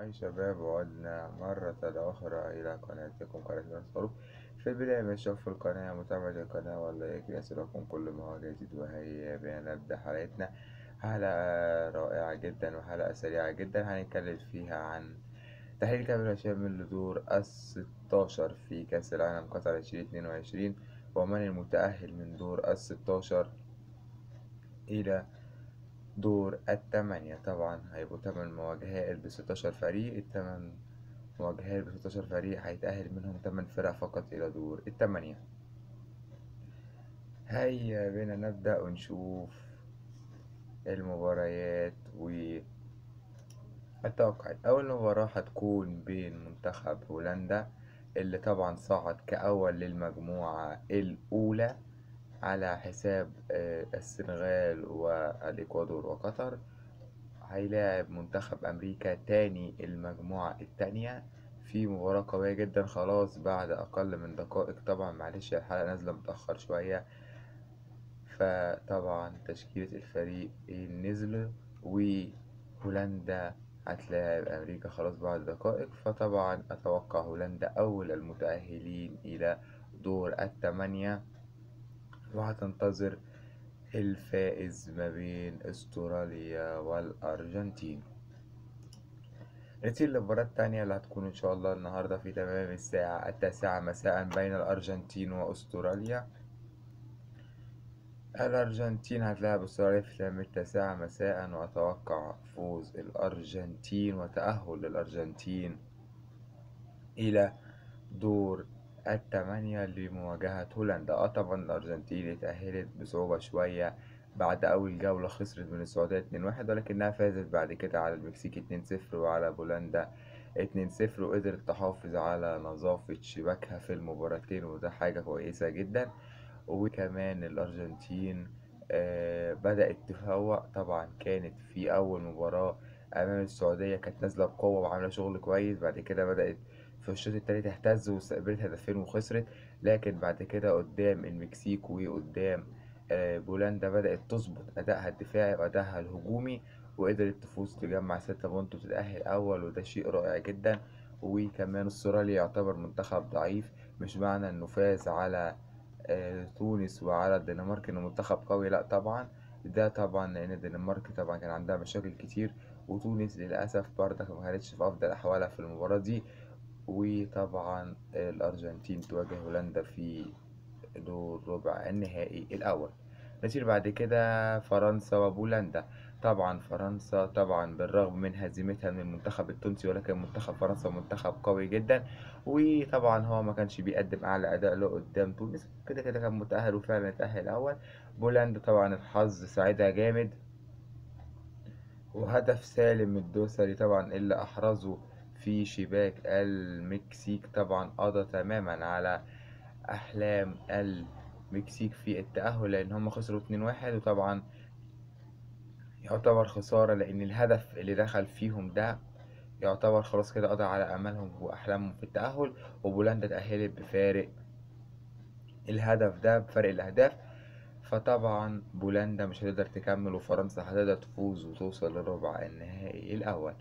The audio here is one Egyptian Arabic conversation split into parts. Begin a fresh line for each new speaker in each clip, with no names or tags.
هاي شباب، عدنا مرة أخرى إلى قناتكم قناة الخروف. في البداية ما تشوف في القناة متابعة القناة ولا يصلكم كل ما هو جديد. وهيا بنا نبدأ حلقتنا، حلقة رائعة جدا وحلقة سريعة جدا هنتكلم فيها عن تحليل كامل شامل لدور ال16 في كأس العالم قطر 2022، ومن المتأهل من دور ال16 إلى دور الثمانية. طبعا هيبقوا 8 مواجهات ب16 فريق، الثمان مواجهات ب16 فريق هيتأهل منهم 8 فرق فقط إلى دور الثمانية. هيا بينا نبدأ ونشوف المباريات والتوقعات. أول مباراة هتكون بين منتخب هولندا اللي طبعا صعد كأول للمجموعة الأولى على حساب السنغال والإكوادور وقطر، هيلاعب منتخب أمريكا تاني المجموعة التانية في مباراة قوية جدا. خلاص بعد أقل من دقائق، طبعا معلش الحلقة نازلة متأخر شوية، فطبعا تشكيلة الفريق نزلوا وهولندا هتلاعب أمريكا خلاص بعد دقائق. فطبعا أتوقع هولندا أول المتأهلين إلى دور الثمانية، وهتنتظر الفائز ما بين استراليا والأرجنتين. نطير للمباراة التانية اللي هتكون إن شاء الله النهاردة في تمام الساعة 9 مساء بين الأرجنتين وأستراليا. الأرجنتين هتلاعب أستراليا في تمام 9 مساء، وأتوقع فوز الأرجنتين وتأهل الأرجنتين إلى دور الثمانية لمواجهة هولندا. طبعا الأرجنتين اتأهلت بصعوبة شوية بعد أول جولة، خسرت من السعودية 2-1، ولكنها فازت بعد كده على المكسيك 2-0 وعلى بولندا 2-0، وقدرت تحافظ على نظافة شباكها في المباراتين، وده حاجة كويسة جدا. وكمان الأرجنتين بدأت تفوق. طبعا كانت في أول مباراة أمام السعودية كانت نازلة بقوة وعاملة شغل كويس، بعد كده بدأت في الشوط التاني تهتز واستقبلت هدفين وخسرت، لكن بعد كده قدام المكسيك وقدام بولندا بدأت تظبط أدائها الدفاعي وأدائها الهجومي، وقدرت تفوز تجمع 6 بونت وتتأهل أول، وده شيء رائع جدا. وكمان استراليا يعتبر منتخب ضعيف، مش معنى إنه فاز على تونس وعلى الدنمارك إنه منتخب قوي، لأ طبعا ده طبعا لأن الدنمارك طبعا كان عندها مشاكل كتير، وتونس للأسف برضك ما كانتش في أفضل أحوالها في المباراة دي. وطبعا الأرجنتين تواجه هولندا في دور ربع النهائي الأول. نسير بعد كده فرنسا وبولندا. طبعا فرنسا طبعا بالرغم من هزيمتها من المنتخب التونسي، ولكن منتخب فرنسا منتخب قوي جدا، وطبعا هو ما كانش بيقدم أعلى أداء له قدام تونس، كده كده كان متأهل وفعلا اتأهل أول. بولندا طبعا الحظ ساعدها جامد، وهدف سالم الدوسري طبعا اللي أحرزه في شباك المكسيك طبعا قضى تماما على أحلام المكسيك في التأهل، لأن هم خسروا 2-1، وطبعا يعتبر خسارة لأن الهدف اللي دخل فيهم ده يعتبر خلاص كده قضى على أملهم وأحلامهم في التأهل. وبولندا تأهلت بفارق الهدف ده، بفرق الأهداف، فطبعا بولندا مش هتقدر تكمل، وفرنسا هتقدر تفوز وتوصل للربع النهائي الأول.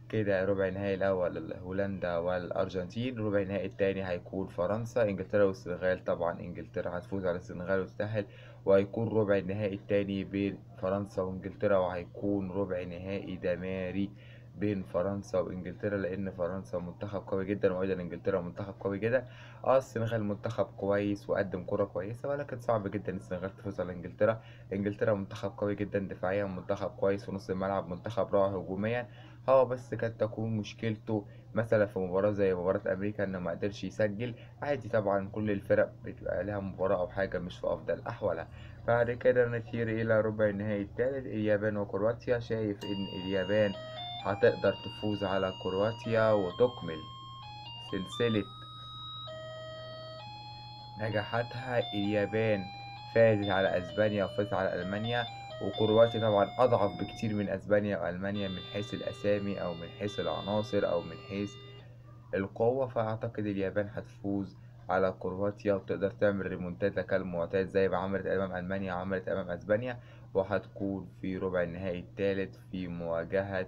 كده ربع النهائي الأول هولندا والأرجنتين، ربع النهائي التاني هيكون فرنسا إنجلترا والسنغال. طبعا إنجلترا هتفوز على السنغال وتتأهل، وهيكون ربع النهائي التاني بين فرنسا وإنجلترا، وهيكون ربع نهائي دماري بين فرنسا وإنجلترا، لأن فرنسا منتخب قوي جدا وأيضا إنجلترا منتخب قوي جدا. السنغال منتخب كويس وقدم كرة كويسة، ولكن صعب جدا السنغال تفوز على إنجلترا. إنجلترا منتخب قوي جدا دفاعيا، منتخب كويس في نص الملعب، منتخب رائع هجوميا. هو بس كانت تكون مشكلته مثلا في مباراة زي مباراة أمريكا إنه ما قدرش يسجل. عادي طبعا كل الفرق بتبقى لها مباراة أو حاجة مش في أفضل أحوالها. بعد كده نطير إلى ربع النهائي الثالث، اليابان وكرواتيا. شايف إن اليابان هتقدر تفوز على كرواتيا وتكمل سلسلة نجاحاتها. اليابان فازت على أسبانيا وفازت على ألمانيا، وكرواتيا طبعا أضعف بكتير من أسبانيا وألمانيا من حيث الأسامي أو من حيث العناصر أو من حيث القوة، فأعتقد اليابان هتفوز على كرواتيا وتقدر تعمل ريمونتادا كالمعتاد زي ما عملت أمام ألمانيا وعملت أمام أسبانيا، وهتكون في ربع النهائي الثالث في مواجهة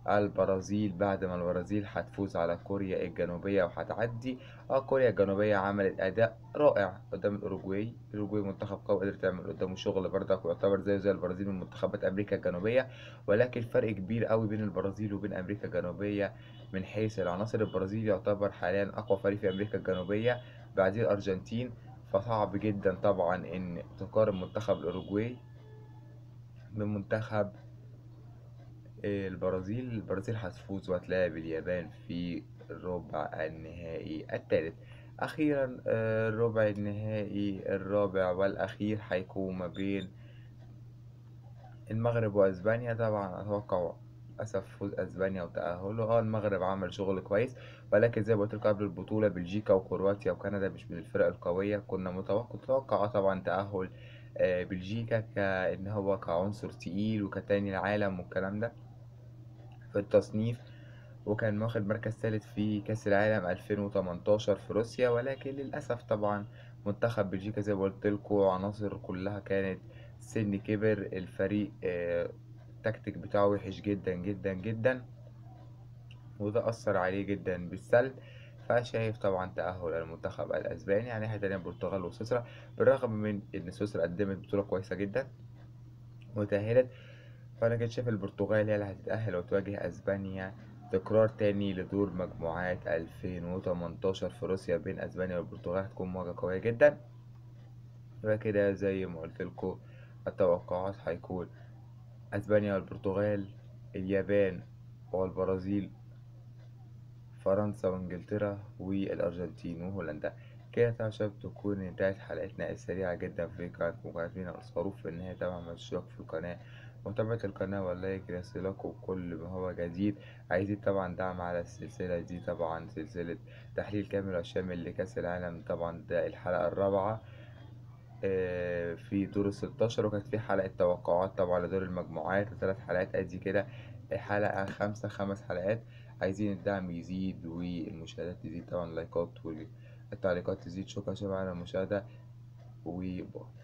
البرازيل بعد ما البرازيل هتفوز على كوريا الجنوبية وهتعدي. كوريا الجنوبية عملت أداء رائع قدام الأوروجواي. الأوروجواي منتخب قوي، قدرت تعمل قدامه شغل برضك، ويعتبر زيه زي البرازيل من منتخبات أمريكا الجنوبية، ولكن فرق كبير قوي بين البرازيل وبين أمريكا الجنوبية من حيث العناصر. البرازيل يعتبر حاليا أقوى فريق في أمريكا الجنوبية بعديه الأرجنتين، فصعب جدا طبعا إن تقارن منتخب الأوروجواي بمنتخب البرازيل. البرازيل هتفوز وهتلاعب اليابان في الربع النهائي الثالث. أخيرا الربع النهائي الرابع والأخير هيكون ما بين المغرب وأسبانيا. طبعا أتوقع للأسف فوز أسبانيا وتأهله. المغرب عمل شغل كويس، ولكن زي ما قلت لكم قبل البطولة بلجيكا وكرواتيا وكندا مش من الفرق القوية. كنا متوقع طبعا تأهل بلجيكا كأن هو كعنصر تقيل وكتاني العالم والكلام ده في التصنيف، وكان واخد مركز ثالث في كأس العالم 2018 في روسيا، ولكن للأسف طبعا منتخب بلجيكا زي ما قلت لكم عناصر كلها كانت سن كبر، الفريق التكتيك بتاعه وحش جدا جدا جدا، وده أثر عليه جدا بالسلب. فشايف طبعا تأهل المنتخب الأسباني. يعني ناحية تانية البرتغال وسويسرا، بالرغم من إن سويسرا قدمت بطولة كويسة جدا وتأهلت، فأنا كنت شايف البرتغال هي اللي هتتأهل وتواجه أسبانيا، تكرار تاني لدور مجموعات 2018 في روسيا بين أسبانيا والبرتغال، هتكون مواجهة قوية جدا. فكده زي ما قلت لكم التوقعات هيكون أسبانيا والبرتغال، اليابان والبرازيل، فرنسا وإنجلترا، والأرجنتين وهولندا. كده طبعا شباب تكون انتهت حلقتنا السريعة جدا في قناتكم قناة مينا الخروف. في النهاية طبعا ما تشترك في القناة، متابعة القناة وال like ليصلكم كل ما هو جديد. عايزين طبعا دعم على السلسلة دي، طبعا سلسلة تحليل كامل وشامل لكأس العالم، طبعا ده الحلقة الرابعة في دور ال16، وكانت في حلقة توقعات طبعا لدور المجموعات وثلاث حلقات ادي كده حلقة 5، 5 حلقات. عايزين الدعم يزيد والمشاهدات تزيد، طبعا اللايكات والتعليقات تزيد. شكرا شباب على المشاهدة، و bye.